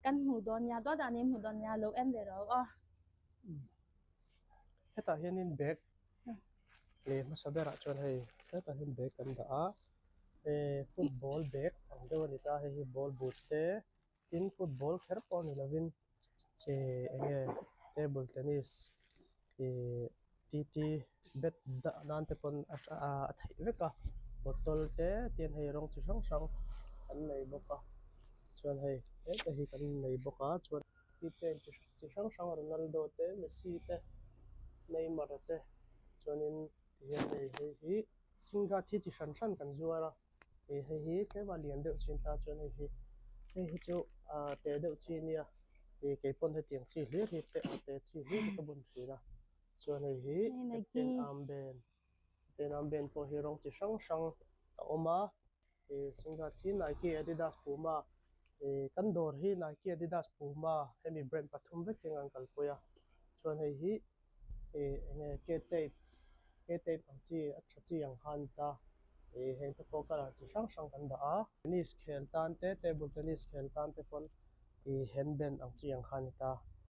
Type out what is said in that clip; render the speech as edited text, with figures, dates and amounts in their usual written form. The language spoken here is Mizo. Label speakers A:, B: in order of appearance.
A: Kan hmu dawn nia, dawt ah nen hmu dawn nia, lo en ve rawh aw.
B: Hetah hianin bag leh hmasa berah chuan hei hetah hian bag kan dah a, eh football bag ang deuh a ni ta, hei hi ball boot te tin football kher pawh ni lovin eh eng nge table tennis ih T T bat dah nan te pawn a a theih vek a bottle te tin hei rawng chi hrang hrang an nei bawk a chuan hei hete hi kan nei bawk a chuan keychain chi chi hrang hrang Ronaldo te Messi te Neymar te chuanin tihian hei hei hi singhat hi chi hran hran kan zuar a ih hei hi tlema lian deuh chin ta chuan hei hi hei hi chu ah te deuh chi ania ih keipawn hetiang chi hlir hi te a te chi hlir hi ka bun thin a chuan hei hi captain armband captain armband pawh hi rawng chi hrang hrang a awm a ih singhat hi Nike Adidas Puma ih kan dawr hi Nike Adidas Puma hemi brand pathum vek hian an kalpui a chuan hei hi ih eng nge K tape K tape ang chi a tha chi ang kha a ni ta ih heng te pawh colour chi hrang hrang kan dah a tennis khel tan te table tennis khel tan te pawn ih handband ang chi ang kha a ni ta.